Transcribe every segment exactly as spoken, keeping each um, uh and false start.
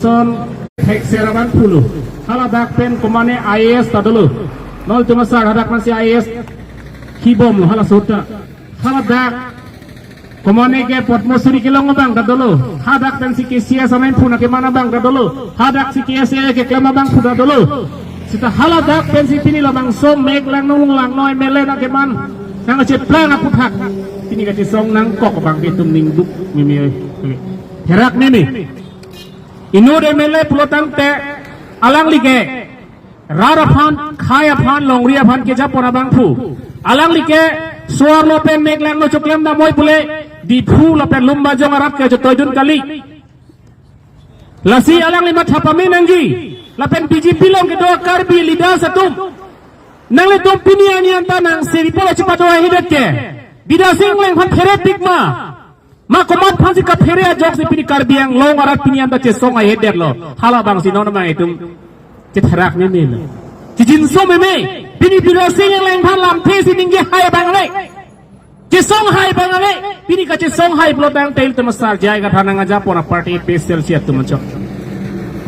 Son thekser abangphu lo. Haladak pen komane I A S ta dolo. Non tuma sar hadak masi I A S kibom lo hala sota. Haladak komane ke Padma Shri kelong abang ta dolo. Hadak pensi K C S amei phuna keman abang ta dolo. Hadak si K S A keklem abangphu ta dolo. Sita haladak pensi pini labangso mek langno lung langno M L A nangkeman nangcheplang aputhak pini kachesong nangkok abang ke itum ningduk mimi oi. Therak mimi. Inut M L A pulo tangte alangli ke rat aphan, khei aphan, longri aphan kejapon abangphu. Alangli ke suar lo pen mek langno choklem damnoi pule Diphu lapen Lumbajong arat ke chetoidun kali. Lasi alangli matha pame nangji. Lapen B J P along kedo Karbi leaders atum, nanglitum pini arni anta nang seri pala chepado ahedet ke Bidya Sing Engleng aphan phere pik ma? Ma komat aphansi kaphere ajoksi pini Karbi Anglong arat pini anta chesong ahedetlo. Halabangsi non abang itum chetherak meme lo. Chijinso meme. Pini Bidya Sing Engleng aphan lamthe si ningje hai abang le, chesong hai abang le. Pini kachesong hai pulo tangte itum asar jai katha nangajapon aparty A P H L C atum anchot.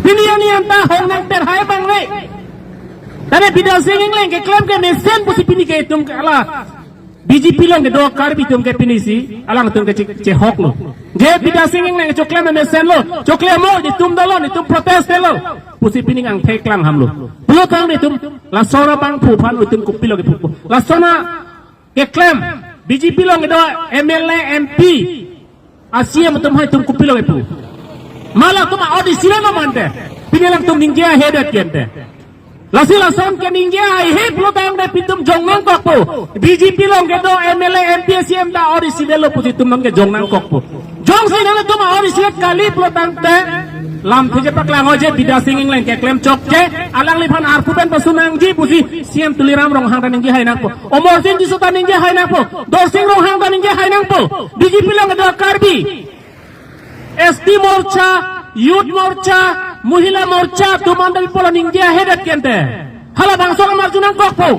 Pini arni anta hong nangter hai abang le. Tane Bidya Sing Engleng keklem kemesen pusi pini ke itum ke ala B J P along kedo Karbi atum ke pinisi alangtum ke che, chehok lo. Je Bidya Sing Engleng choklem mesenlo, choklem mo itum dolo, itum protest lo pusi pini angthek klang ham lo. Pulo tangte itum lason abangphu aphan itum kopilo kephupo? Lason akeklem B J P along kedo M L A, M P, a C M atum hai itum kopilo kepu? Ma latum a-O D C le no mante. Pini alangtum ningje ahedet kente. Lasi lason ke ningje haihe pulo tangte pini itum jong nangkokpo. B J P along kedo M L A, M P, C M ta O D C le lo pusi itum nangke jong nangkokpo. Jongsi nangtum a-O D C le kali pulo tangte lamthe chepaklang ho je Bidya Sing Engleng keklem chokche alangliphan arpu pen pasu nangji pusi C M Tuliram Ronghang ta ningje hai nangpo. Amarsing Tisso ta ningje hai nangpo. Dorsing Ronghang ta ningje hai nangpo. B J P along kedo Karbi S T Morcha, Youth Morcha, Mohila Morcha atum anta pipolo ningje ahedet kente. Halabangso alam arju nangkokpo?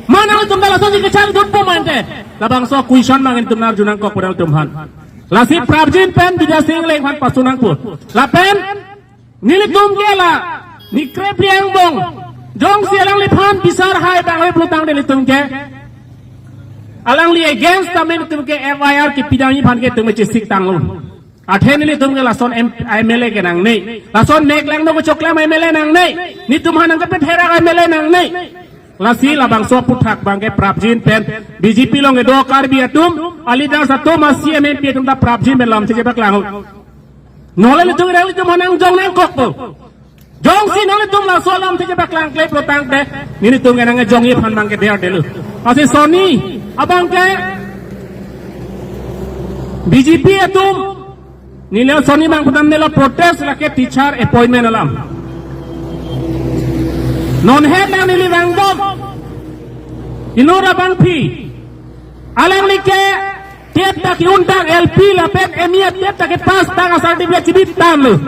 Ma nangtum ta lasonsi kechari dutpo mante? Labangso question abang itum arju nangkokpo nangtum aphan. Lasi prapjin pen Bidya Sing Engleng aphan pasu nangpo. Lapen nelitum ke la nikre pliang bong. Jongsi alangliphan bisar hai abang le pulo tangte nelitum ke alangli against tame nelitum ke F I R kepidamji aphan ke itum chesik tanglo. Athe nelitum ke lason M-, M L A ke nangne. Lason mek langno kechoklem M L A nangne. Netum aphan nangkepetherak M L A nangne. Lasi labangso aputhak abang ke prapjin pen B J P along kedo Karbi atum, a-leaders atum, a-C M, M P atum ta prapjin pen lamthe chepaklang ho. Nonle nelitum, nelitum aphan nangjong nangkokpo? Jongsi nelitum laso alamthe chepaklang kle pulo tangte, nelitum ke nangjongji aphan abang ke derdelo. Lasi sonni abang ke B J P atum, neli sonni abang putang neli protest lake teacher appointment alam. Non het nang neli vangdom. Inut abangpi. Alangli ke TET ta ke-un tang, L P lapen M E a TET ta kepass tang a-certificate chibi tanglo.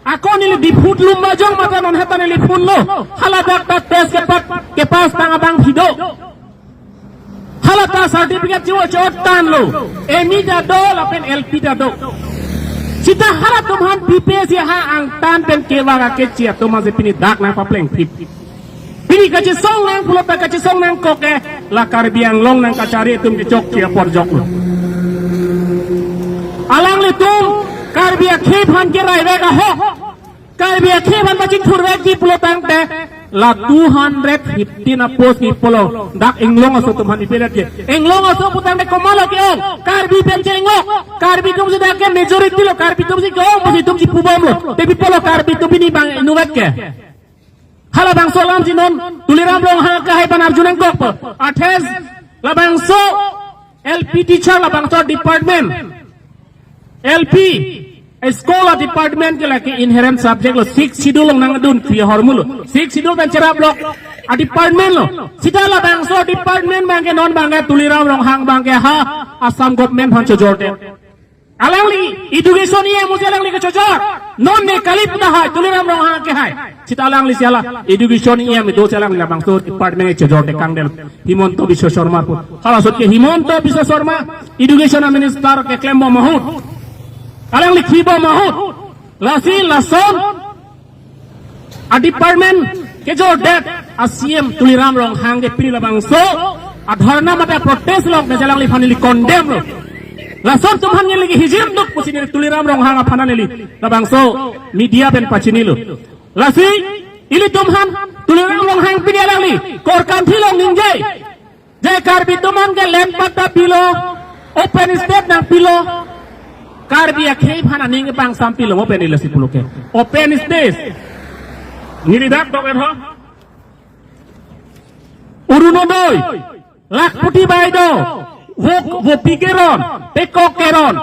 Ako neli Diphu Lumbajong mate non het ta neli phone lo. Haladak ta test kepat, kepass tang abangpi do. Hala ta certificate chivo chot tanglo. M E ta do lapen L P ta do. Sita halatum aphan P P S C ha angtan pen kevang akechi atum aphansi pini dak nangpaplengphit. Pini kachesong nang pulo ta kachesong nangkok ke la Karbi Anglong nangkachari atum kechokche apor joklo. Alanglitum Karbi akhei aphan kerai vek ahok, Karbi akhei aphan pachingthur vekji pulo tangte la two hundred fifteen a-post kipolo dak inglong aso atum aphan ipedet ke. Inglong aso putangte komatlo ke-ong? Karbi pen che-ingok. Karbi atumsi dak ke majority lo, Karbi atumsi ke-ong pusi itumsi pubomlo. Te pipolo Karbi atum pini abang inutvet ke? Halabangso alamsi non Tuliram Ronghang akehai aphan arju nangkokpo? Athe labangso L P teacher labangso department, L P school a-department ke lake inherent subject lo, Sixth Schedule along nangdun kri ahormu lo. Sixth Schedule pen cherap lok a-department lo. Sita labangso department abang ke non abang ke Tuliram Ronghang abang ke ha Assam government aphan chojordet. Alangli education E M pusi alangli kechojor. Non ne kali puta hai, Tuliram Ronghang akehai. Sita alanglisi hala education E M do si alangli labangso department chojordet kangdel. Himanta Biswa Sarma pu. Hala sot ke Himanta Biswa Sarma education a-minister keklembom ahut, alangli kibom ahut, Lasi lason a-department kejordet a-C M Tuliram Ronghang ke pini labangso a-dharna mate protest along ke alangliphan neli condemn lo. Lason atum aphan neli hijim duk pusi neli Tuliram Ronghang aphan neli labangso media pen pachinilo. Lasi ilitum aphan Tuliram Ronghang pini alangli Korkanthi along ningje, je Karbi atum aphan ke land patta pilo, open stage nangpilo, Karbi akhei aphan aning kepangsam pilo mo pen ila si pulo ke. Open stage. Neli dak dok en ho. Orunodoi, Lakhpati Baideo, Vo-, Vopi keron, Pekok keron,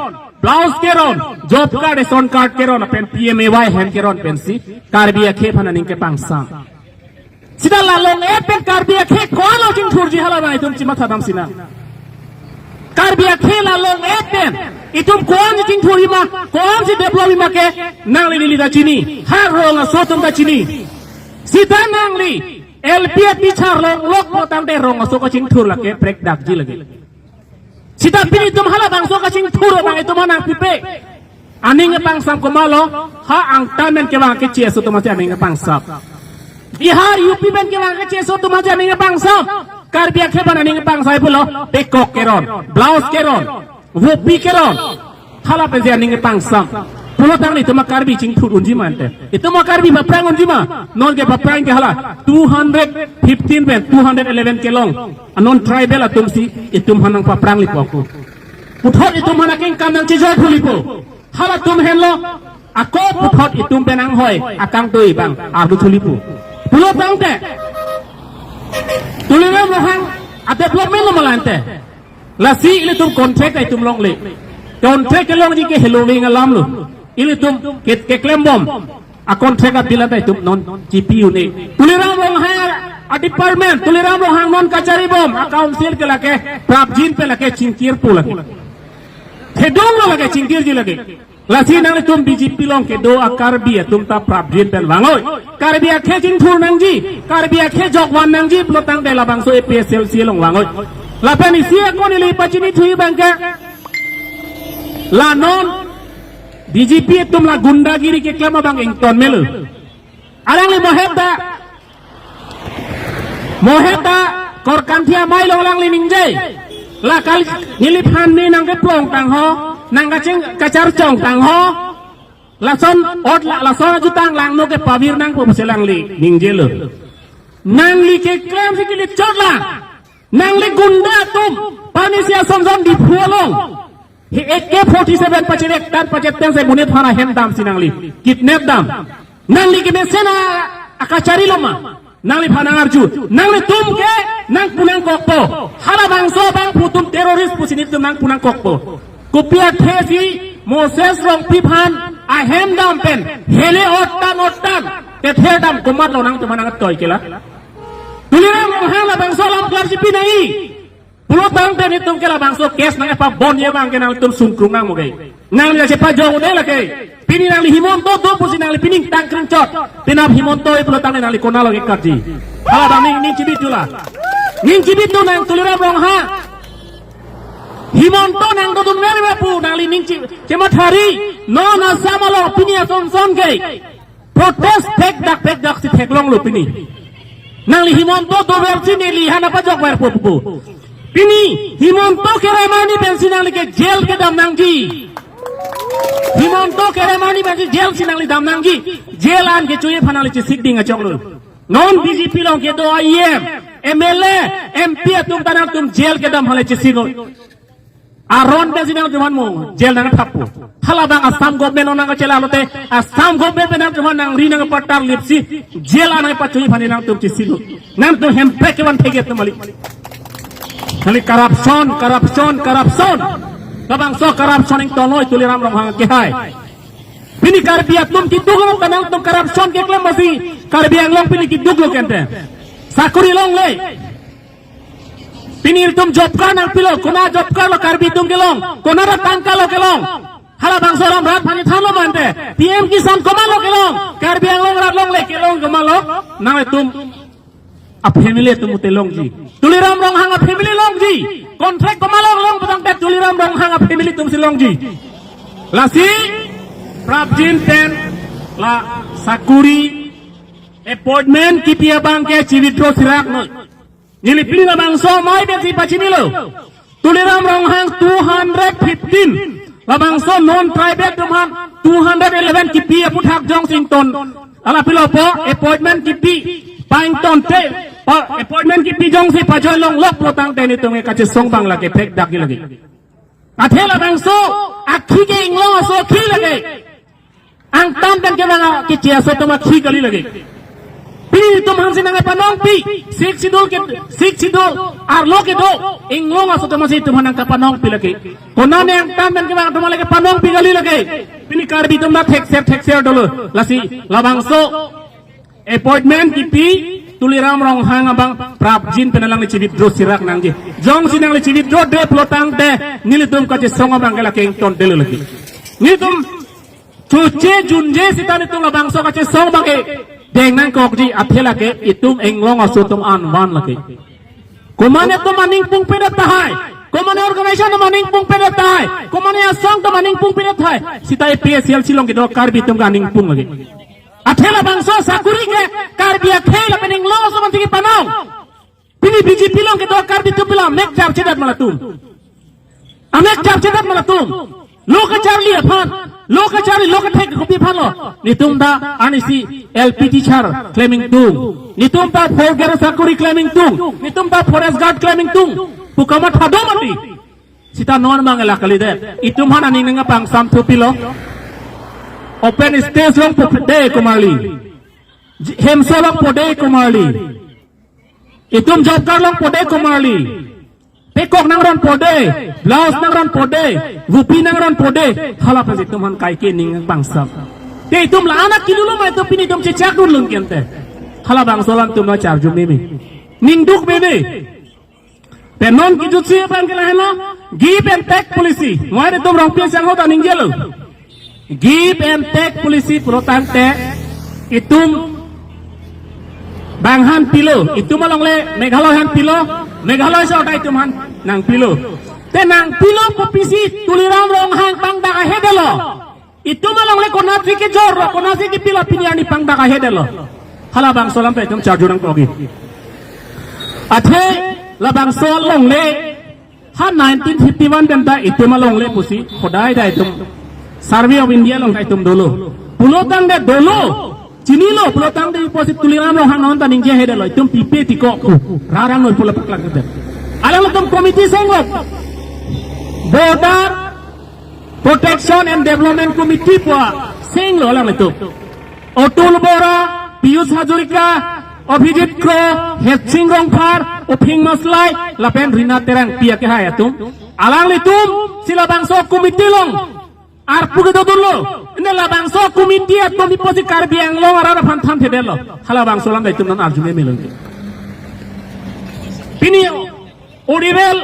Blouse keron, Job Card, Ration Card keron, pen P M A Y hem keron pensi Karbi akhei aphan aning kepangsam. Sita la long-et pen Karbi akhei ko-an lo chingthurji, hala abang itum chimatha dam sinang. Karbi akhei la long-et pen itum ko-ansi chingthurji ma, ko-ansi develop-ji ma ke nangli neli ta chini, ha rong aso atum ta chini. Sita nangli L P a-teacher longlok pulotangte rong aso kachingthur lake prekdakji lake. Sita pini itum hala bangso kachingthur abang itum aphan nangpipe. Aning kepangsam komatlo, ha angtan pen kevang keche aso atum aphansi aning kepangsam. Bihar, U P pen kevang keche aso atum aphansi aning kepangsam. Karbi akhei aphan aning kepangsam pulo, Pekok keron, Blouse keron, Vopi keron, hala pensi aning kepangsam. Pulotangte itum a-Karbi chingthur unji ma ante. Itum a-Karbi paprang unji ma. Non ke paprang ke hala two hundred fifteen pen two hundred eleven kelong a-non-tribal atumsi itum aphan nangpaprang lipo ako. Puthot itum aphan akengkam nangchejoi thulipo. Halatum henlo ako puthot itum pen anghoi akangtui abang ardu thulipo. Pulotangte Tuliram Ronghang a-development lo ma la ante. Lasi ilitum contract itum longle. Contract kelongji ke heloving alam lo. Ilitum ke, keklembom a-contract a-bill anta itum non chipi un-e. Tuliram Ronghang a-department, Tuliram Ronghang non kachari bom a-council ke lake prapjin pen lake chingkirpo lake. Thedung lo lake chingkirji lake. Lasi nanglitum B J P along kedo a-Karbi atum ta prapjin pen vang-oi. Karbi akhei chingthur nangji, Karbi akhei jokvan nangji pulotangte labangso A P H L C along vang-oi. Lapen isi ako neli pachini thuji abang ke, la non B J P atum la gundagiri keklem abang ington melo. Alangli mo heta, mo heta Korkanthi amei along alangli ningje. La kali neliphan ne nangkeplong tang ho, nangkaching kacharchong tang ho. Lason ot la, lason ajutang langno kepavir nangpo pusi alangli ningjelo. Nangli keklemsi kili chot la. Nangli gunda atum, pani si ason ason Diphu along. He A K forty-seven pachirek tan pacheten si monit aphan ahem damsi nangli kidnap dam. Nangli kemesen a, akachari lo ma. Nangliphan nangarju. Nanglitum ke nangpu nangkokpo. Hala bangso abangphu atum terrorist pusi nelitum nangpu nangkokpo. Kopi athesi Moses Rongpi aphan ahem dam pen hele ottan ottan kether dam komatlo nangtum aphan nangtoi ke la. Tuliram Ronghang labangso alam klarji pi nai. Pulotangte nelitum ke labangso case nangpabonji abang ke nangtum sungkrung nang mo ke. Nangli chepajong un-e lake. Pini nangli Himanta do pusi nangli pini tangkring chot. Penap Himanta e pulotangte nangli konatlo kekarji. Hala abang ning, ning chibitu la. Ning chibitu nang Tuliram Ronghang. Himanta nang dodun meri pu nangli ning chi, chemathari. Non Assam along pini ason ason ke protest thekdak thekdaksi theklonglo pini. Nangli Himanta doversi neli aphan nangpajokverpo pu. Pini Himanta kere mani pensi nangli ke jail kedam nangji. Himanta kere mani pensi jail si nangli dam nangji. Jail an kechoji aphan nangli chesik ding achoklo. Non B J P along kedo a-E M, M L A, M P atum ta nangtum jail kedam aphan le chesik-oi. Aron pensi nangtum aphan mo jail nangthappo. Hala abang Assam government along nangkachelanglote, Assam government pen nangtum aphan nangri nangpatar lipsi jail an nangpachoji aphan nangtum chesik-oi. Nangtum hemprek kevan thege atum kali. Kali corruption, corruption, corruption. Labangso corruption ington-oi Tuliram Ronghang kehai. Pini Karbi atum keduk lo, nangtum corruption keklem masi Karbi Anglong pini keduk lo kente. Sakori longle. Pini itum job card nangpilo, kona job card lo Karbi atum kelong, kona ra tangka lo kelong. Hala bangso alam rat aphan thanlo ma ante. P M Kisan komatlo kelong, Karbi Anglong rat longle kelong komatlo. Nanglitum a-family atum te longji. Tuliram Ronghang a-family longji. Contract komatlo long pulotangte Tuliram Ronghang a-family atumsi longji. Lasi prapjin pen La sakuri appointment kipi abang ke chi-withdraw sirak noi. Neli pini labangso amei pensi pachinilo. Tuliram Ronghang two hundred fifteen. Labangso non tribal atum aphan two hundred eleven kipi aputhak jongsi ington. Ala pilo po appointment kipi. Paingtonte. Pa, appointment kipi jongsi pajoi longlok pulotangte nelitum ke kachesong abang lake phek dak lake. Athe labangso akhi ke inglong aso akhi lake. Angtan pen kevang keche aso atum akhi kali lake. Pini itum aphansi nangpanongpi, Sixth Schedule ke, Sixth Schedule arlo kedo inglong aso atum aphansi itum aphan nangpanongpi lake. Konane angtan pen kevang atum lake panongpi kali lake. Pini Karbi atum ta thekser thekser dolo. Lasi labangso appointment kipi Tuliram Ronghang abang prapjin pen alangli chi-withdraw sirak nangji. Jongsi nangli chi-withdraw-de pulotangte nelitum kachesong abang ke lake ingtonte lake. Nelitum choche junje sita nelitum labangso kachesong abang ke deng nangkokji, athe lake itum inglong aso atum an van lake. Komane atum aningpung pedet tahai. Komane organization atum aningpung pedet tahai. Komane asong atum aningpung pedet tahai. Sita A P H L C along kedo Karbi atum ke aningpung lake. Athe labangso sakuri ke Karbi akhei lapen inglong aso aphansi kepanong. Pini B J P along kedo Karbi atum pila amek charchedet ma latum. Amek charchedet ma latum. Lo kacharli aphan, lo kacharli, lo kethek kopi aphan lo. Nelitum ta anisi L P teacher klem ingtung. Nelitum ta fourth grade sakuri klem ingtung. Nelitum ta forest guard klem ingtung pu kamatha do mati. Sita non abang la kalidet. Itum aphan aning nangpangsam thu pilo. Open stage along pode komarli. Hemso along pode komarli. Itum job card along pode komarli. Pekok nangron pode, blouse nangron pode, vupi nangron pode. Hala pensi itum aphan kaike aning nangpangsam. Te itum la-an akilolo ma itum pini itum chechak dun lun kente. Halabangso alam itum nangcharju meme. Ningduk meme. Te non kejutsi abang ke lahenlo, give and take policy. Moi itum Rongpi asangho ta ningjelo. Give and take policy pulotangte itum bang aphan pilo, itum alongle Meghalaya aphan pilo, Meghalaya asor ta itum aphan nangpilo. Te nangpilo kopisi Tuliram Ronghang pangdak ahedetlo. Itum alongle konatsi kejorlo, konatsi kepilo, pini arni pangdak ahedetlo. Halabangso alam ta itum charju nangkokji. Athe labangso alongle ha nineteen fifty-one pen ta itum alongle pusi hodai ta itum Survey of India along ta itum dolo. Pulotangte dolo. Chinilo pulotangte pusi Tuliram Ronghang non ta ningje ahedetlo. Itum pipe tiko pu. Rarang noi pula paklak kete. Alanglitum committee senglo. Border Protection and Development Committee pu asenglo alanglitum. Atul Bora, Piyush Hazarika, Abhijit Kro, Hetsing Rongphar, Uphing Maslai, lapen Rina Terangpi akehai atum. Alanglitumsi labangso committee along arpu kedodunlo. Ine labangso committee atum iposi Karbi Anglong arat aphan thanthedetlo. Halabangso alam ta itum nang arju meme longke. Pini Urivel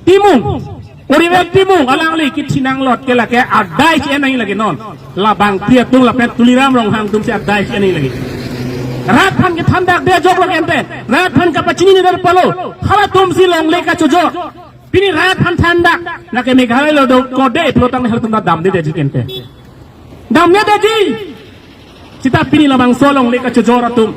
Timung. Urivel Timung alangli kethenang lot ke lake adai si enang lake non. Labangpi atum lapen Tuliram Ronghang atumsi adai si enang lake. Rat aphan kethandakde ajok lake ante. Rat aphan kapachinine det palo. Halatumsi longle kachojor. Pini rat aphan thandak. Lake Meghalaya lo do kode pulotangte halatum ta damdedetji kente. Damdedetji. Sita pini labangso alongle kachojor atum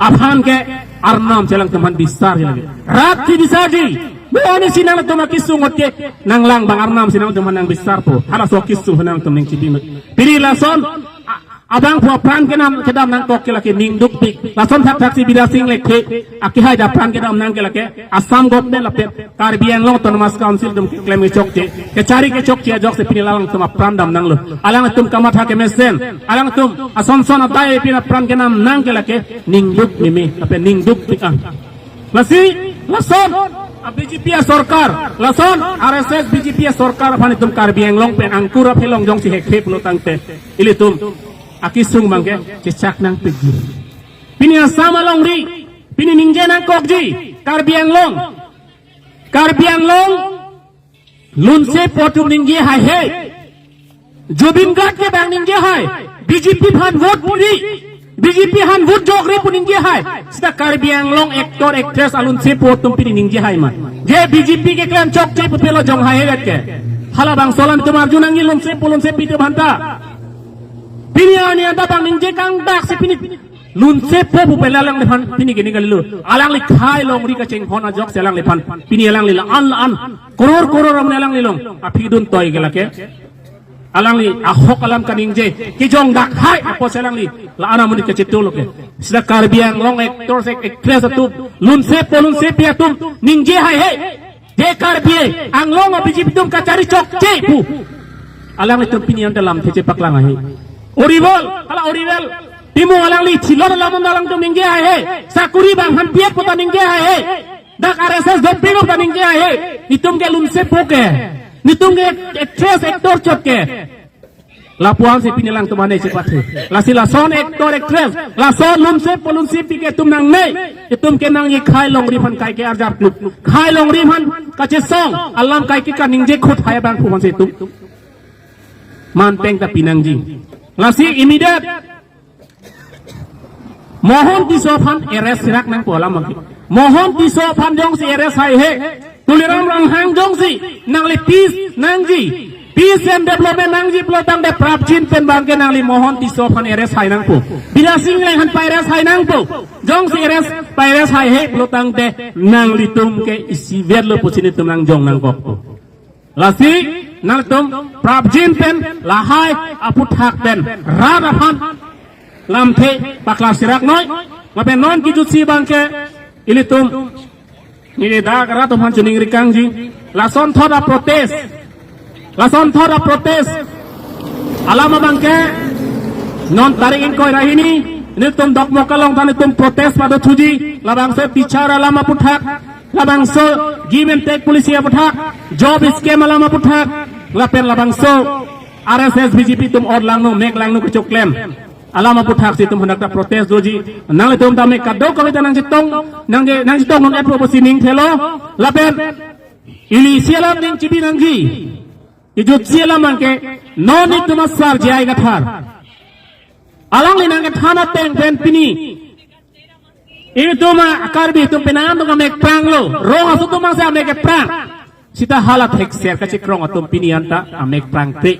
aphan ke Arnam si alangtum aphan bisar lagi. Rat si bisarji. Bo ani si nangtum akesung ot ke nanglang abang Arnam si nangtum aphan nangbisarpo. Halaso akesung aphan nangtum ning chipimut. Pini lason a-, abangphu apran kenam kedam nangkok ke lake ningdukpik. Lason thakthaksi Bidya Sing Lekthe akehai ta apran kedam nang ke lake Assam government lapen Karbi Anglong Autonomous Council atum keklem kechokche, kechari kechokche ajoksi pini alangtum apran damnanglo. Alangtum kamatha kemesen, alangtum asonson adai pini apran kenam nang ke lake ningduk meme, lapen ningdukpik ang. Lasi, lason a-B J P asorkar, lason R S S B J P asorkar aphan itum Karbi Anglong pen angkur aphelong jongsi hekhe pulotangte ilitum akesung abang ke chechak nangpikji. Pini Assam alongri, pini ningje nangkokji, Karbi Anglong. Karbi Anglong lunsepo atum ningje haihe. Zubeen Garg ke bang ningje hai. B J P aphan vote puri. B J P aphan vote jokre pu ningje hai. Sita Karbi Anglong actor actress alunsepo atum pini ningje hai ma. Je B J P keklem chokche pu pelo jong haihe vet ke. Halabangso alam itum arju nangji lunsepo lunsepi atum aphanta. Pini arni anta bang ningje kangdak si pini lunsepo pu pen alangliphan pini kini kalilo. Alangli khei longri kachinghon ajoksi alangliphan pini alangli la-an la-an, koror koror amonit alangli along aphi dun toi ke lake. Alangli ahok alam kaningje kejongdak hai apotsi alangli la-an amonit kachetonglo ke. Sita Karbi Anglong actors, act-, actress atum, lunsepo lunsepi atum ningje haihe, je Karbi Anglong a-B J P atum kachari chokche pu alanglitum pini anta lamthe chepaklang haihe. Oriwal, hala Oriwal Timung alangli chilon alam alangtum ningje haihe. Sakuri bang han piet puta ningje haihe. Dak R S S doping puta ningje haihe. Itum ke lunsepo ke, itum ke actress actor chot ke, lapu-an si pini alangtum ane chepathe. Lasi lason actor actress, lason lunsepo lunsepi ke itum nangne. Itum ke nangji khei longri aphan kaike arjap kluk, khei longri aphan kachesong alam kaike kaningje khut hai abangphu aphan si itum manpeng ta pinangji. Lasi immediate Mohon Tisso aphan arrest rak nangpo alam abangke. Mohon Tisso aphan jongsi arrest haihe, Tuliram Ronghang jongsi nangli peace nangji, peace and development nangji pulotangte prapjin pen abangke nangli Mohon Tisso aphan arrest hai nangpo. Bidya Sing Engleng aphan pa-arrest hai nangpo. Jongsi arrest, pa-arrest haihe pulotangte nanglitum ke isivet lo pusi nelitum nangjong nangkokpo. Lasi nangtum prapjin pen lahai aphuthak pen rat aphan lamthe paklang sirak noi. Lapen non kejutsi abangke ilitum neli dak rat aphan choningri kangji. Lason thot a-protest, lason thot a-protest alam abangke non tarik ingkoi ra hini nelitum Dokmoka along ta nelitum protest padothuji, labangso teacher alam aphuthak, labangso give and take policy aphuthak, job scam alam aphuthak, lapen labangso R S S B J P atum orlangno meklangno kechoklem alam aphuthak si itum hadak ta protest doji. Nanglitum tame kadokave ta nangchetong, nangje nangchetong non apro pusi ning thelo. Lapen ili isi alam ning chibi nangji. Kejutsi alam abangke non itum asar J I Kathar, alangli nangkethan ateng pen pini itum a-Karbi atum penang atum amek pranglo, rong aso atum mangse amek prang. Sita hala thekser kachekrong atum pini anta amek prangkre.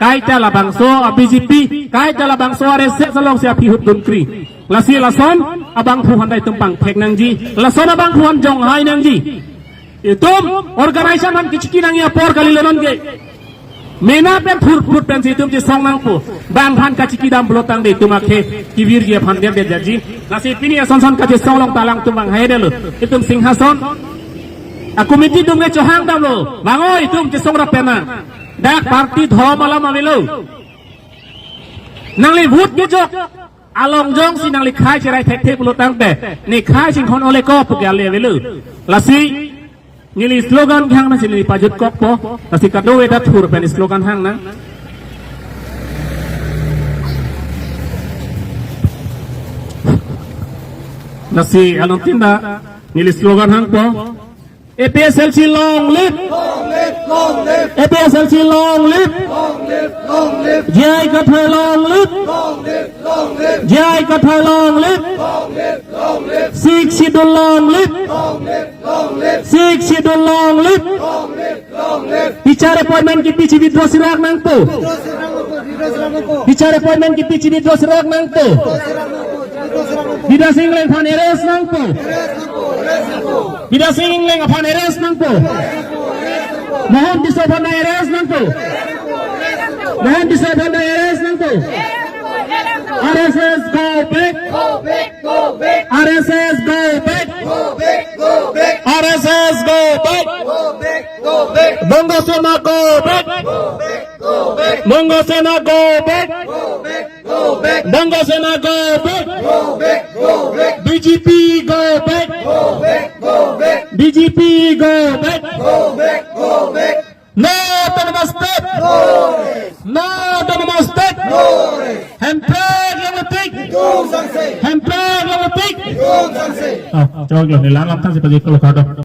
Kaita labangso a-B J P, kaita labangso R S S alongsi aphi hupdunkri. Lasi lason abangphu aphan ta itum pangthek nangji, lason abangphu aphan jong hai nangji. Itum organization aphan kechiki nangji apor kalilo nonke. Mena pen thurphut pensi itum chesong nangpo. Bang aphan kachikidam pulotangte itum akhei kevirji aphan derdetji. Lasi pini asonson kachesong along ta alangtum bang haidelo. Itum Singhason a-committee atum ke chohang damlo. Bang oi, itum chesong rap pen nang. Dak party dhorom alam avelo. Nangli vote kejok along jongsi nangli khei cherai thekthe pulotangte, ne khei chinghon ole ko pu ke ale avelo. Lasi neli slogan kehang nangsi neli pajutkokpo, lasi kadokave ta thur pen slogan hang nang. Lasi along tinda neli slogan hangpo. A P H L C long live! Long live, long live! A P H L C long live! Long live, long live! J I Kathar long live! Long live, long live! J I Kathar long live! Long live, long live! Sixth Schedule long live! Long live, long live! Sixth Schedule long live! Long live, long live! Teacher appointment kepi chi withdraw sirak nangpo. Withdraw sirak nangpo, withdraw sirak nangpo. Teacher appointment kepi chi withdraw sirak nangpo. Withdraw sirak nangpo, withdraw sirak nangpo. Bidya Sing Engleng aphan arrest nangpo. Arrest nangpo, arrest nangpo. Bidya Sing Engleng aphan arrest nangpo. Mohon Tisso aphan arrest nangpo. Mohon Tisso aphan arrest nangpo. R S S go back. Go back, go back. R S S go back. Go back, go back. R S S go back. Go back, go back. Bongo Sena go back. Go back, go back. Bongo Sena go back. Go back, go back. Bongo Sena go back. Go back, go back. B J P go back. Go back, go back. B J P go back. Go back, go back. No Autonomous State. No rest. No Autonomous State. No rest. Hemprek longletik. Itum sangse. Hemprek longletik. Itum sangse. Oh, choklo, neli alam tangsi pagi kalau kada.